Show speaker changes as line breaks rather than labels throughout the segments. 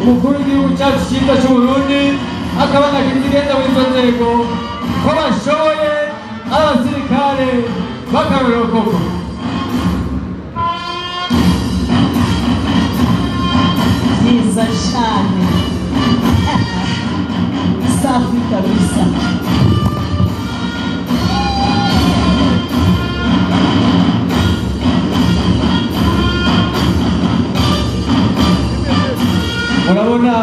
Umukuru w'igihugu cyacu cyiza cy'u Burundi akaba anakizigenda muri izo nzego ko bashoboye abasirikare b'akarorero koko.
Byiza cyane, safi kabisa.
Murabona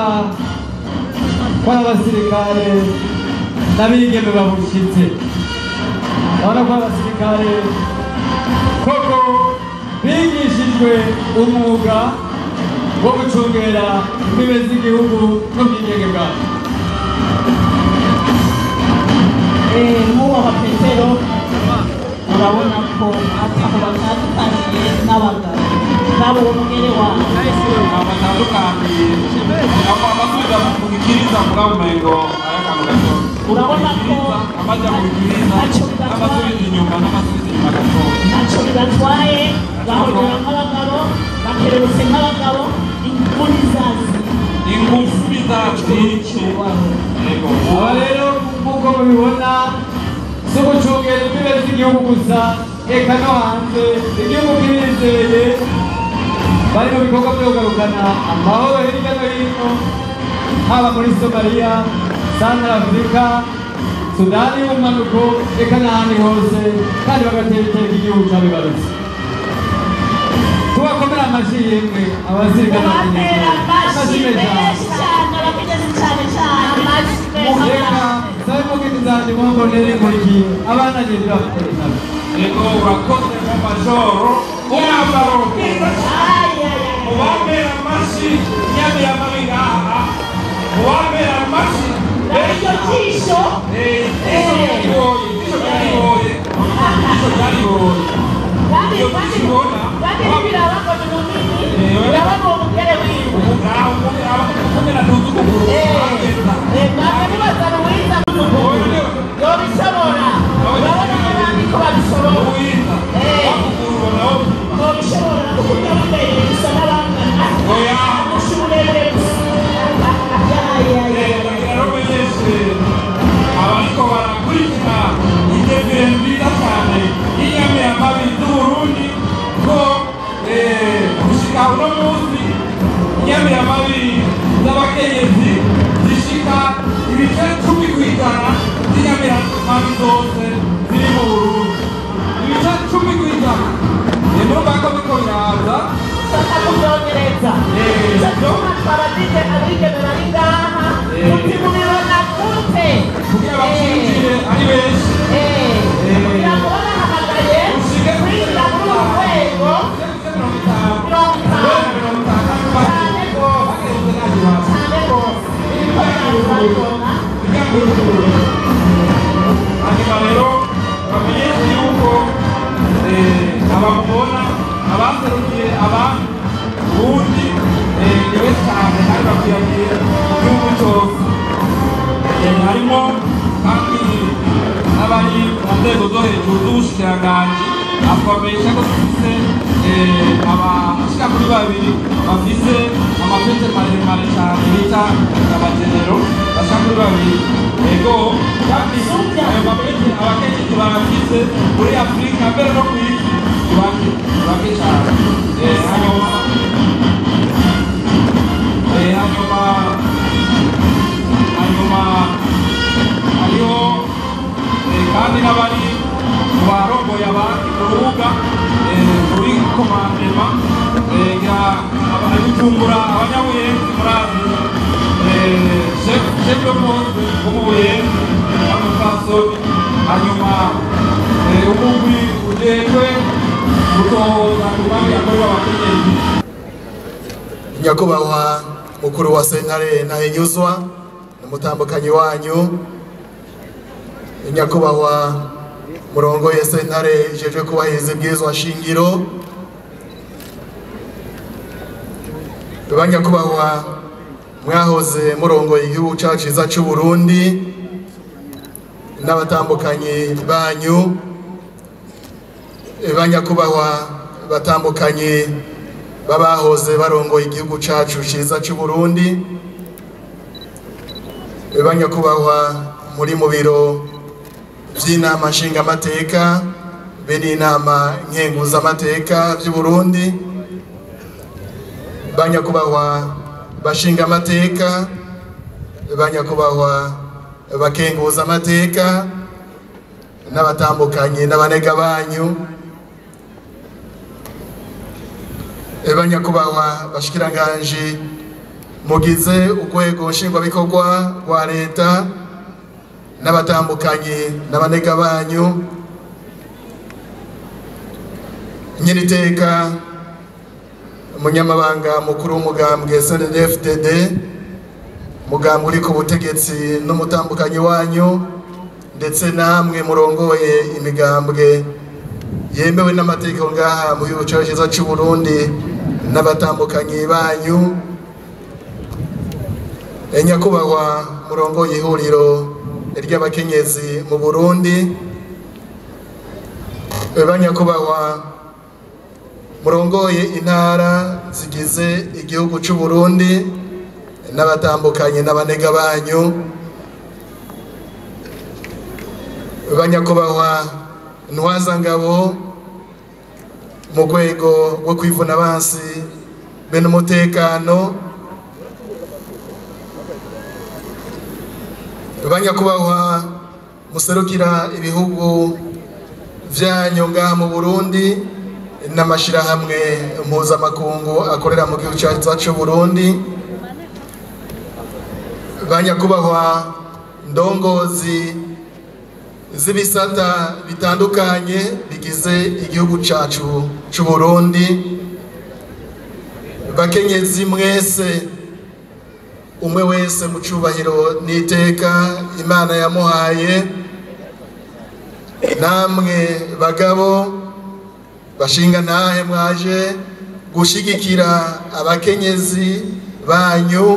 ko abasirikare n'abigeme babushitse. Urabona ko abasirikare koko bigishijwe umwuga wo gucungera imbibe z'igihugu n'ubwigenge bwacu.
Nk'uwo wa Petero urabona ko ataho batandukaniye n'abagabo nabo umugere wawe
batandukaniye abasubiza mu gikiriza mugabo umengo ari akantu gato.
Urabona ko
amaja mu gikiriza n'abasubiza inyuma gato
ntacyo bibatwaye, bahurira nk'abagabo, bakererutse nk'abagabo, ingufu zazi
ingufu zazi.
Aba rero nk'uko mubibona si ugucungera imbibe z'igihugu gusa, eka no hanze igihugu kirizeye, bari mu bikorwa byo kugarukana amahoro hirya no hino, haba muri Somalia, Central Africa, Sudani y'ubumanuko, eka n'ahandi hose, kandi bagatera iteka igihugu cyabibarutse. Tubakomera amashyi yemwe abasirikare
batera amashyi menshi cyane, abakenyezi cyane cyane.
Reka sabe mugenzi zanjye mumbonere nkurikiye abana ngende bakora nabi.
Yego urakoze mu majoro umwambaro mwiza cyane, mubambera amashyi nyamira ngaha, mubambera amashyi
iryo jisho
ijisho ryariboye, ijisho ryariboye.
Kandi birabagwa ni munini, urabona uwo mugere wiwe ntabwo nibaza ruwiza yobishobora. Urabona n'abandi ko babishobora, yobishobora kuko bambaye gusa n'abangana gusa uburebure gusa.
Abariko barakurikira indefire nziza cyane y'inyamiramabi z'Uburundi ko gushika uno munsi inyamiramabi z'abakenyezi zishika ibice 10% z'inyamiramabi zose ziri mu Burundi, ibice 10%. Ni murumva ko biriko biraza
ushaka kubyongereza. Icyo gituma twabajije abigeme bari ngaha tuti mubibona gute
kugira bacinjire ari benshi,
kugira ngo babahamagaye kwinjira muri uru rwego 50 cyane rwose, cyane rwose babibona.
Hanyuma rero bamenyeshe yuko abamubona abaserukiye abandi ubundi ni benshi cyane kandi bakwiragiye mu gihugu cyose. Harimo kandi n'abari mu nzego zo hejuru z'ubushikiranganji. Atwamenyesha ko dufise abashika kuri babiri bafise amapete maremare cyane bita abagenero, bashika kuri babiri. Ego kandi ayo mapete abakenyezi barafise muri Afurika mbere no ku isi ni bake cyane. Hanyuma hariho kandi n'abari mu barongoye abandi ku rubuga muri komandema Bujumbura, abanyabuyenzi murazi chef de poste wo mu Buyenzi n'umupfasoni. Hanyuma umugwi ujejwe gutohoza ku mabi yakorewe abakenyezi.
Nyakubahwa mukuru wa sentare Ntahinyuzwa n'umutambukanyi wanyu, nyakubahwa murongoye sentare ijejwe kubahiriza ibwirizwa shingiro, banyakubahwa mwahoze murongoye igihugu cacu ciza c'u Burundi n'abatambukanyi banyu, banyakubahwa batambukanyi babahoze barongoye igihugu cacu ciza c'u Burundi, banyakubahwa muri mu biro vy'inama nshingamateka be n'inama nkenguzamateka vy'u Burundi, banyakubahwa bashingamateka, banyakubahwa bakenguzamateka n'abatambukanye n'abanega banyu, banyakubahwa bashikiranganji mugize urwego nshingwabikorwa rwa leta n'abatambukanye n'abanega banyu, nyiriteka umunyamabanga mukuru w'umugambwe CNDD-FDD, mugambwe uri ku butegetsi n'umutambukanyi wanyu, ndetse namwe murongoye imigambwe yemewe n'amategeko ngaha mu gihugu cyacu cy'u Burundi n'abatambukanyi banyu, nyakubahwa murongoye ihuriro ry'abakenyezi mu Burundi, banyakubahwa murongoye intara zigize igihugu cy'u Burundi n'abatambukanye n'abanega banyu, banyakubahwa ntwazangabo mu rwego rwo kwivuna abansi be n'umutekano, banyakubahwa muserukira ibihugu vyanyu ngaha mu Burundi n'amashirahamwe mpuzamakungu akorera mu gihugu cyacu cy'u Burundi, banyakubahwa ndongozi z'ibisata bitandukanye bigize igihugu cyacu cy'u Burundi, bakenyezi mwese, umwe wese mu cubahiro n'iteka Imana yamuhaye, namwe bagabo bashinga ntahe mwaje gushigikira abakenyezi banyu,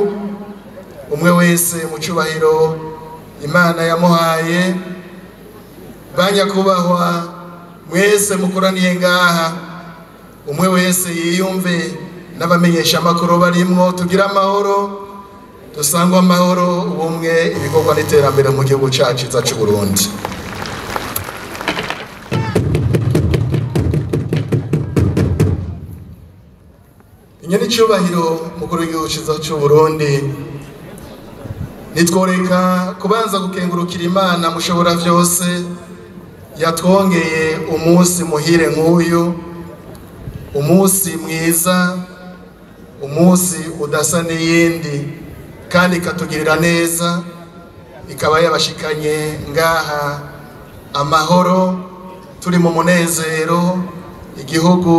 umwe wese mu cubahiro Imana yamuhaye, banyakubahwa mwese mukoraniye ngaha, umwe wese yiyumve n'abamenyesha amakuru barimwo, tugira amahoro, dusangwa amahoro, ubumwe, ibikorwa n'iterambere mu gihugu cyacu cy'u Burundi. Inyoni cyubahiro mukuru w'igihugu cy'u Burundi, nitworeka kubanza gukengurukira Imana mushobora vyose yatwongeye umunsi muhire nk'uyu, umunsi mwiza, umunsi udasa n'iyindi, kandi ikatugirira neza, ikaba yabashikanye ngaha amahoro, turi mu munezero, igihugu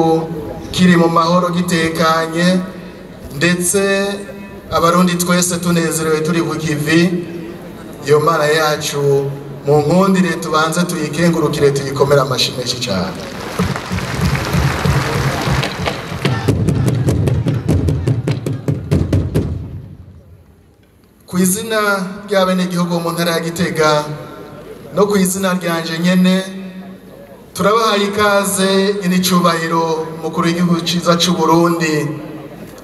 kiri mu mahoro gitekanye, ndetse abarundi twese tunezerewe turi ku kivi. Iyo Mana yacu mu nkundire tubanze tuyikengurukire, tuyikomere amashi menshi cyane. Ku izina ry'abenegihugu mu ntara ya Gitega no ku izina ryanje nyene, turabahaye ikaze n'icubahiro mukuru w'igihugu ciza c'u Burundi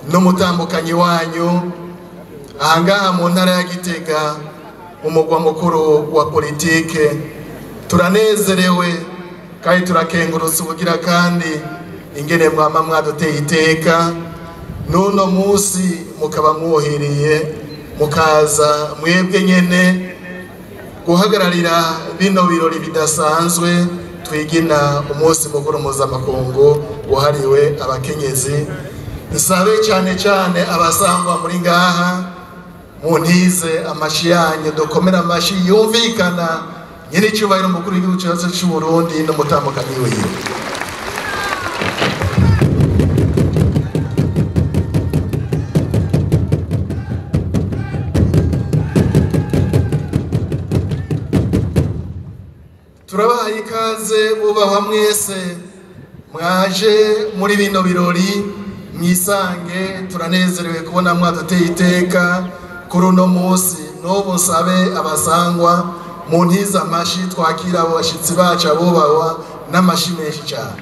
n'umutambukanyi wanyu ahangaha mu ntara ya Gitega, umugwa mukuru wa politike. Turanezerewe kandi turakengurutse ubugira kandi ingene mwama mwaduteye iteka, n'uno munsi mukaba mwohereye mukaza mwebwe nyene guhagararira bino birori bidasanzwe twigina umunsi mukuru mpuzamakungu wahariwe abakenyezi. Nsabe cyane cyane abasangwa muri ngaha muntize amashi yanyu, dukomere amashi yumvikana nyiricyubahiro mukuru w'igihugu cyacu cy'u Burundi n'umutambukanyi wiwe. Turabahaye ikaze bubahwa mwese mwaje muri bino birori, mwisange, turanezerewe kubona mwaduteye iteka kuri uno munsi. N'ubu nsabe abasangwa mu ntiza amashi twakira abashitsi bacu abubahwa n'amashi menshi cyane.